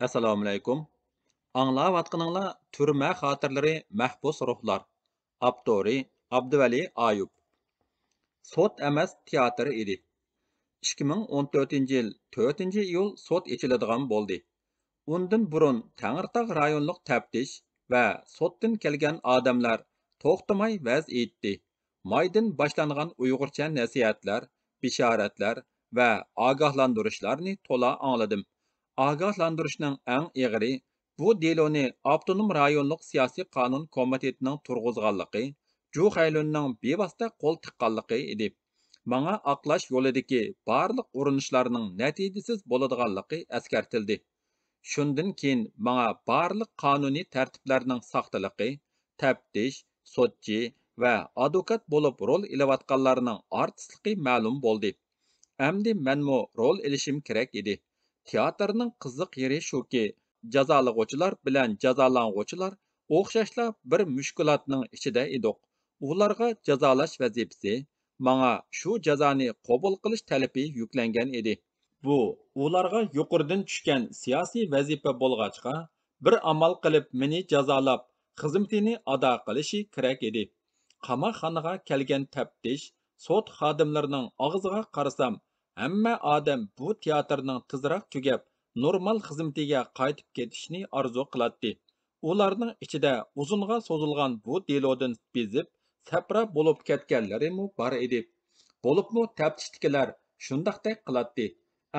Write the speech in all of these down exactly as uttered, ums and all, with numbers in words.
ئەسسالامۇئەلەيكۇم. ئاڭلاۋاتقىنىڭلار تۈرمە خاتىرىلىرى، مەھبۇس روھلار. ئاپتورى ئابدۇۋەلى ئايۇپ. سوت ئەمەس، تىياتىر ئىدى. ئىككى مىڭ ئون تۆتىنچى يىل تۆتىنچى ئىيۇل سوت ئېچىلىدىغان بولدى. ئۇندىن بۇرۇن تەڭرىتاغ رايونلۇق تەپتىش ۋە سوتتىن كەلگەن ئادەملەر توختىماي ۋەز ئېيتتى. مايدىن باشلانغان ئۇيغۇرچە نەسىھەتلەر، بېشارەتلەر ۋە ئاگاھلاندۇرۇشلارنى تولا ئاڭلىدىم. ئاگاھلاندۇرۇشنىڭ ئەڭ ئېغىرى بۇ دېلونى ئاپتونوم رايونلۇق سىياسىي قانۇن كومىتېتىنىڭ تۇرغۇزغانلىقى، جۇ خەيلۈننىڭ بىۋاسىتە قول تىققانلىقى ئىدى. ماڭا ئاقلاش يولىدىكى بارلىق ئۇرۇنۇشلارنىڭ نەتىجىسىز بولىدىغانلىقى ئەسكەرتىلدى. شۇندىن كېيىن ماڭا بارلىق قانۇنىي تەرتىپلەرنىڭ ساختىلىقى، تەپتىش، سوتچى ۋە ئادۋوكات بولۇپ رول ئېلىۋاتقانلارنىڭ ئارتىسلىقى مەلۇم بولدى. ئەمدى مەنمۇ رول ئېلىشىم كېرەك ئىدى. تىياتىرنىڭ قىزىق يېرى شۇكى، جازالىغۇچىلار بىلەن جازالانغۇچىلار ئوخشاشلا بىر مۈشكۈلاتنىڭ ئىچىدە ئىدۇق. ئۇلارغا جازالاش ۋەزىپىسى، ماڭا شۇ جازانى قوبۇل قىلىش تەلىپى يۈكلەنگەن ئىدى. بۇ ئۇلارغا يۇقىرىدىن چۈشكەن سىياسىي ۋەزىپە بولغاچقا، بىر ئامال قىلىپ مېنى جازالاپ، خىزمىتىنى ئادا قىلىشى كېرەك ئىدى. قاماقخانىغا كەلگەن تەپتىش، سوت خادىملىرىنىڭ ئاغزىغا قارىسام، ھەممە ئادەم بۇ تىياتىرنىڭ تېزراق تۈگەپ، نورمال خىزمىتىگە قايتىپ كېتىشىنى ئارزۇ قىلاتتى. ئۇلارنىڭ ئىچىدە ئۇزۇنغا سوزۇلغان بۇ دېلودىن بېزىپ، سەپرا بولۇپ كەتكەنلىرىمۇ بار ئىدى. بولۇپمۇ تەپتىشتىكىلەر شۇنداقتەك قىلاتتى.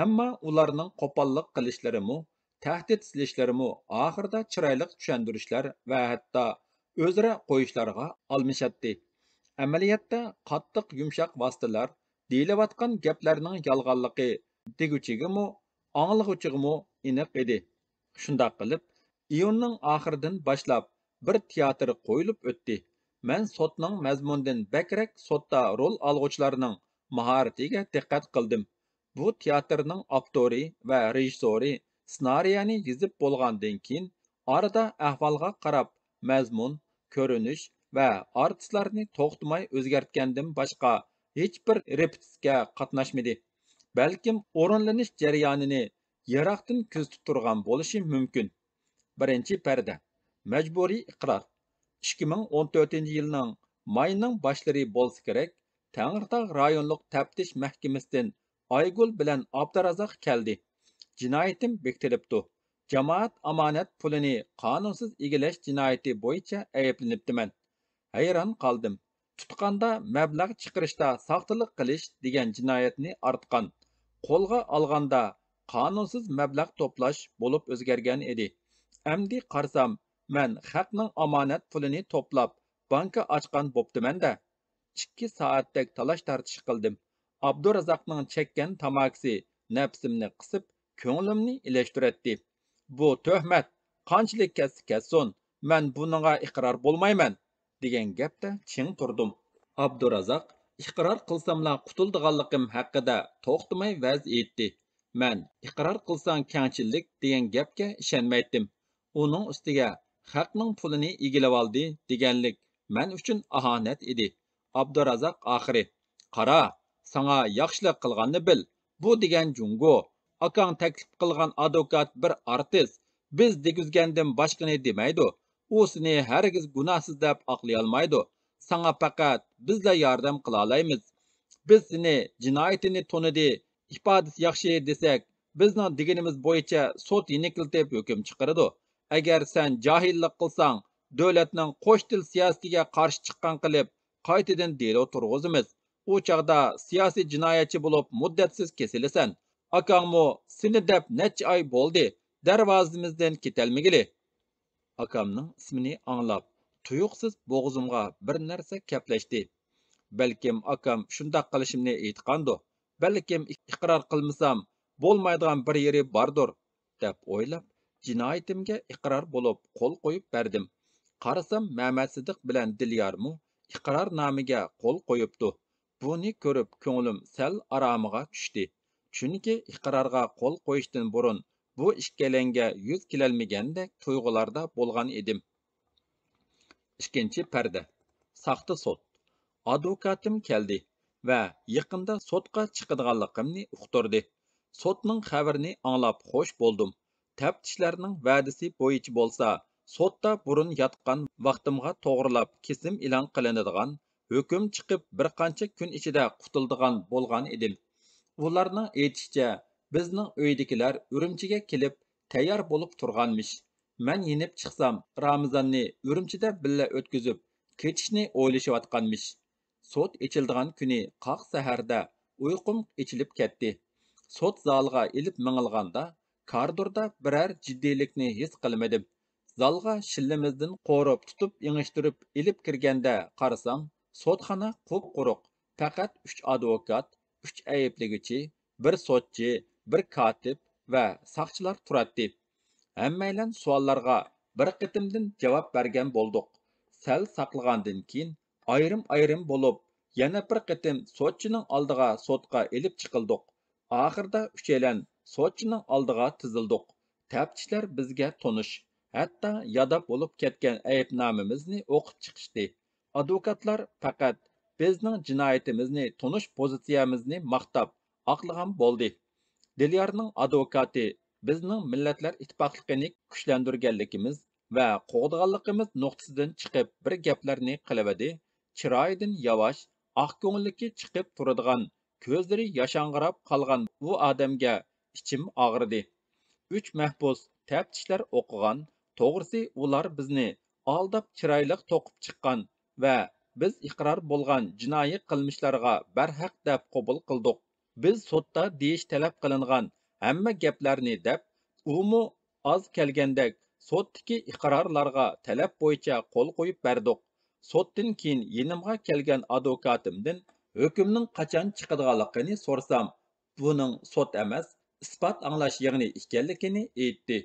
ئەمما ئۇلارنىڭ قوپاللىق قىلىشلىرىمۇ، تەھدىت سېلىشلىرىمۇ ئاخىرىدا چىرايلىق چۈشەندۈرۈشلەر ۋە ھەتتا ئۆزرە قويۇشلارغا ئالمىشاتتى. ئەمەلىيەتتە قاتتىق يۇمشاق ۋاسىتىلەر، دېيىلىۋاتقان گەپلەرنىڭ يالغانلىقى دېگۈچىگىمۇ، ئاڭلىغۇچىغىمۇ ئېنىق ئىدى. شۇنداق قىلىپ، ئىيۇننىڭ ئاخىرىدىن باشلاپ بىر تىياتىر قويۇلۇپ ئۆتتى. مەن سوتنىڭ مەزمۇنىدىن بەكرەك سوتتا رول ئالغۇچىلارنىڭ ماھارىتىگە دىققەت قىلدىم. بۇ تىياتىرنىڭ ئاپتورى ۋە رېژىسسورى سېنارىيەنى يېزىپ بولغاندىن كېيىن، ئارىدا ئەھۋالغا قاراپ مەزمۇن، كۆرۈنۈش ۋە ئارتىسلارنى توختىماي ئۆزگەرتكەندىن باشقا ھېچبىر رېپېتىتسىيەگە قاتناشمىدى. بەلكىم ئورۇنلىنىش جەريانىنى يىراقتىن كۆزىتىپ تۇرغان بولۇشى مۇمكىن. بىرىنچى پەردە. مەجبۇرىي ئىقرار. ئىككى مىڭ ئون تۆتىنچى يىلنىڭ ماينىڭ باشلىرى بولسا كېرەك، تەڭرىتاغ رايونلۇق تەپتىش مەھكىمىسىدىن ئايگۈل بىلەن ئابدۇرازاق كەلدى. جىنايىتىم بېكىتىلىپتۇ. جامائەت ئامانەت پۇلىنى قانۇنسىز ئىگىلەش جىنايىتى بويىچە ئەيىبلىنىپتىمەن. ھەيران قالدىم. تۇتقاندا مەبلەغ چىقىرىشتا ساختىلىق قىلىش دېگەن جىنايەتنى ئارتقان، قولغا ئالغاندا قانۇنسىز مەبلەغ توپلاش بولۇپ ئۆزگەرگەن ئىدى. ئەمدى قارىسام، مەن خەقنىڭ ئامانەت پۇلىنى توپلاپ، بانكا ئاچقان بوپتىمەن-دە. ئىككى سائەتتەك تالاش-تارتىش قىلدىم. ئابدۇرازاقنىڭ چەككەن تاماكىسى نەپسىمنى قىسىپ، كۆڭلۈمنى ئىلەشتۈرەتتى. بۇ تۆھمەت قانچىلىك كەتسە كەتسۇن، مەن بۇنىڭغا ئىقرار بولمايمەن، دېگەن گەپتە چىڭ تۇردۇم. ئابدۇرازاق ئىقرار قىلساملا قۇتۇلىدىغانلىقىم ھەققىدە توختىماي ۋەز ئېيتتى. مەن ئىقرار قىلساڭ كەڭچىللىك دېگەن گەپكە ئىشەنمەيتتىم. ئۇنىڭ ئۈستىگە خەقنىڭ پۇلىنى ئىگىلىۋالدى دېگەنلىك مەن ئۈچۈن ئاھانەت ئىدى. ئابدۇرازاق ئاخىرى، قارا، ساڭا ياخشىلىق قىلغاننى بىل، بۇ دېگەن جۇڭگو. ئاكاڭ تەكلىپ قىلغان ئادۋوكات بىر ئارتىس، بىز دېگۈزگەندىن باشقىنى دېمەيدۇ. ئۇ سېنى ھەرگىز گۇناھسىز دەپ ئاقلىيالمايدۇ. ساڭا پەقەت بىزلا ياردەم قىلالايمىز. بىز سېنى جىنايىتىنى تونۇدى، ئىپادىسى ياخشى دېسەك، بىزنىڭ دېگىنىمىز بويىچە سوت يېنىكلىتىپ ھۆكۈم چىقىرىدۇ. ئەگەر سەن جاھىللىق قىلساڭ، دۆلەتنىڭ قوش تىل سىياسىتىگە قارشى چىققان قىلىپ، قايتىدىن دېلو تۇرغۇزىمىز. ئۇ چاغدا سىياسىي جىنايەتچى بولۇپ مۇددەتسىز كېسىلىسەن. ئاكاڭمۇ سېنى دەپ نەچچە ئاي بولدى، دەرۋازىمىزدىن كېتەلمىگىلى. ئاكامنىڭ ئىسمىنى ئاڭلاپ، تۇيۇقسىز بوغۇزۇمغا بىر نەرسە كەپلەشتى. بەلكىم ئاكام شۇنداق قىلىشىمنى ئېيتقاندۇ، بەلكىم ئىقرار قىلمىسام بولمايدىغان بىر يېرى باردۇر، دەپ ئويلاپ، جىنايىتىمگە ئىقرار بولۇپ قول قويۇپ بەردىم. قارىسام، مەمەتسىدىق بىلەن دىليارمۇ ئىقرارنامىگە قول قويۇپتۇ. بۇنى كۆرۈپ كۆڭلۈم سەل ئارامىغا چۈشتى. چۈنكى ئىقرارغا قول قويۇشتىن بۇرۇن بۇ ئىككىيلەنگە يۈز كېلەلمىگەندەك تۇيغۇلاردا بولغان ئىدىم. ئىككىنچى پەردە. ساختا سوت. ئادۋوكاتىم كەلدى ۋە يېقىندا سوتقا چىقىدىغانلىقىمنى ئۇقتۇردى. سوتنىڭ خەۋىرىنى ئاڭلاپ خوش بولدۇم. تەپتىشلەرنىڭ ۋەدىسى بويىچە بولسا، سوتتا بۇرۇن ياتقان ۋاقتىمغا توغرىلاپ كېسىم ئېلان قىلىنىدىغان، ھۆكۈم چىقىپ بىر قانچە كۈن ئىچىدە قۇتۇلىدىغان بولغان ئىدىم. ئۇلارنىڭ ئېيتىشىچە، بىزنىڭ ئۆيدىكىلەر ئۈرۈمچىگە كېلىپ تەييار بولۇپ تۇرغانمىش. مەن يېنىپ چىقسام، رامىزاننى ئۈرۈمچىدە بىللە ئۆتكۈزۈپ، كېتىشنى ئويلىشىۋاتقانمىش. سوت ئېچىلىدىغان كۈنى قاق سەھەردە ئۇيقۇم ئېچىلىپ كەتتى. سوت زالىغا ئېلىپ مېڭىلغاندا، كارىدوردا بىرەر جىددىيلىكنى ھېس قىلمىدىم. زالغا شىللىمىزدىن قورۇپ تۇتۇپ ئېڭىشتۈرۈپ ئېلىپ كىرگەندە قارىسام، سوتخانا قۇپقۇرۇق، پەقەت ئۈچ ئادۋوكات، ئۈچ ئەيىبلىگۈچى، بىر سوتچى، بىر كاتىپ ۋە ساقچىلار تۇراتتى. ھەممەيلەن سوئاللارغا بىر قېتىمدىن جاۋاب بەرگەن بولدۇق. سەل ساقلىغاندىن كېيىن ئايرىم-ئايرىم بولۇپ، يەنە بىر قېتىم سوتچىنىڭ ئالدىغا سوتقا ئېلىپ چىقىلدۇق. ئاخىرىدا ئۈچەيلەن سوتچىنىڭ ئالدىغا تىزىلدۇق. تەپتىشلەر بىزگە تونۇش، ھەتتا يادا بولۇپ كەتكەن ئەيىبنامىمىزنى ئوقۇپ چىقىشتى. ئادۋوكاتلار پەقەت بىزنىڭ جىنايىتىمىزنى تونۇش، پوزىتسىيەمىزنى ماختاپ ئاقلىغان بولدى. دىليارنىڭ ئادۋوكاتى بىزنىڭ مىللەتلەر ئىتتىپاقلىقىنى كۈچلەندۈرگەنلىكىمىز ۋە قوغدىغانلىقىمىز نۇقتىسىدىن چىقىپ بىر گەپلەرنى قىلىۋىدى. چىرايىدىن ياۋاش، ئاق كۆڭۈللۈكى چىقىپ تۇرىدىغان، كۆزلىرى ياشاڭغىراپ قالغان بۇ ئادەمگە ئىچىم ئاغرىدى. ئۈچ مەھبۇس تەپتىشلەر ئوقۇغان، توغرىسى ئۇلار بىزنى ئالداپ چىرايلىق توقۇپ چىققان ۋە بىز ئىقرار بولغان جىنايى قىلمىشلارغا بەرھەق دەپ قوبۇل قىلدۇق. بىز سوتتا دېيىش تەلەپ قىلىنغان ھەممە گەپلەرنى دەپ، ئۇمۇ ئاز كەلگەندەك سوتتىكى ئىقرارلارغا تەلەپ بويىچە قول قويۇپ بەردۇق. سوتتىن كېيىن يېنىمغا كەلگەن ئادۋوكاتىمدىن ھۆكۈمنىڭ قاچان چىقىدىغانلىقىنى سورىسام، بۇنىڭ سوت ئەمەس، ئىسپات ئاڭلاش يىغىنى ئىكەنلىكىنى ئېيتتى.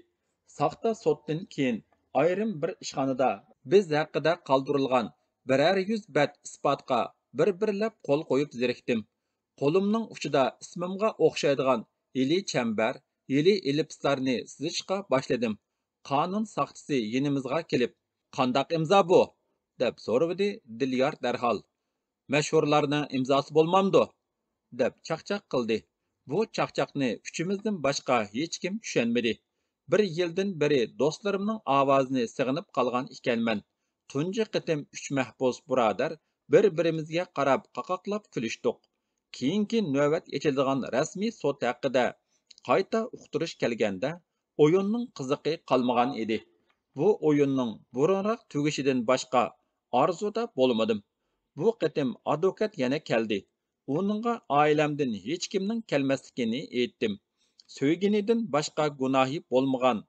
ساختا سوتتىن كېيىن ئايرىم بىر ئىشخانىدا بىز ھەققىدە قالدۇرۇلغان بىرەر يۈز بەت ئىسپاتقا بىر-بىرلەپ قول قويۇپ زېرىكتىم. قولۇمنىڭ ئۇچىدا ئىسمىمغا ئوخشايدىغان ھىلى چەمبەر، ھىلى ئېللىپىسلارنى سىزىشقا باشلىدىم. قانۇن ساقچىسى يېنىمىزغا كېلىپ، «قانداق ئىمزا بۇ؟» دەپ سورىۋىدى دىليار دەرھال. «مەشھۇرلارنىڭ ئىمزاسى بولمامدۇ؟» دەپ چاقچاق قىلدى. بۇ چاقچاقنى ئۈچىمىزدىن باشقا ھېچكىم چۈشەنمىدى. بىر يىلدىن بېرى دوستلىرىمنىڭ ئاۋازىنى سېغىنىپ قالغان ئىكەنمەن. تۇنجى قېتىم ئۈچ مەھبۇس بۇرادەر بىر-بىرىمىزگە قاراپ قاقاقلاپ كۈلۈشتۇق. كېيىنكى نۆۋەت ئېچىلىدىغان رەسمىي سوت ھەققىدە قايتا ئۇقتۇرۇش كەلگەندە، ئويۇننىڭ قىزىقى قالمىغان ئىدى. بۇ ئويۇننىڭ بۇرۇنراق تۈگىشىدىن باشقا ئارزۇدا بولمىدىم. بۇ قېتىم ئادۋوكات يەنە كەلدى. ئۇنىڭغا ئائىلەمدىن ھېچكىمنىڭ كەلمەسلىكىنى ئېيتتىم. سۆيگىنىدىن باشقا گۇناھى بولمىغان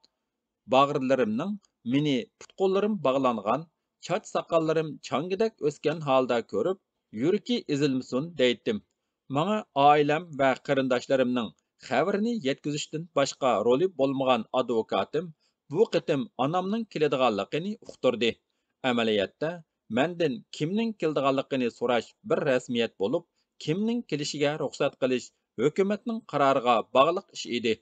باغرىلىرىمنىڭ مېنى پۇت-قوللىرىم باغلانغان، چاچ-ساقاللىرىم چاڭگىدەك ئۆسكەن ھالدا كۆرۈپ، يۈرىكى ئېزىلمىسۇن دەيتتىم. ماڭا ئائىلەم ۋە قېرىنداشلىرىمنىڭ خەۋىرىنى يەتكۈزۈشتىن باشقا رولى بولمىغان ئادۋوكاتىم بۇ قېتىم ئانامنىڭ كېلىدىغانلىقىنى ئۇقتۇردى. ئەمەلىيەتتە، مەندىن كىمنىڭ كېلىدىغانلىقىنى سوراش بىر رەسمىيەت بولۇپ، كىمنىڭ كېلىشىگە رۇخسەت قىلىش ھۆكۈمەتنىڭ قارارىغا باغلىق ئىش ئىدى.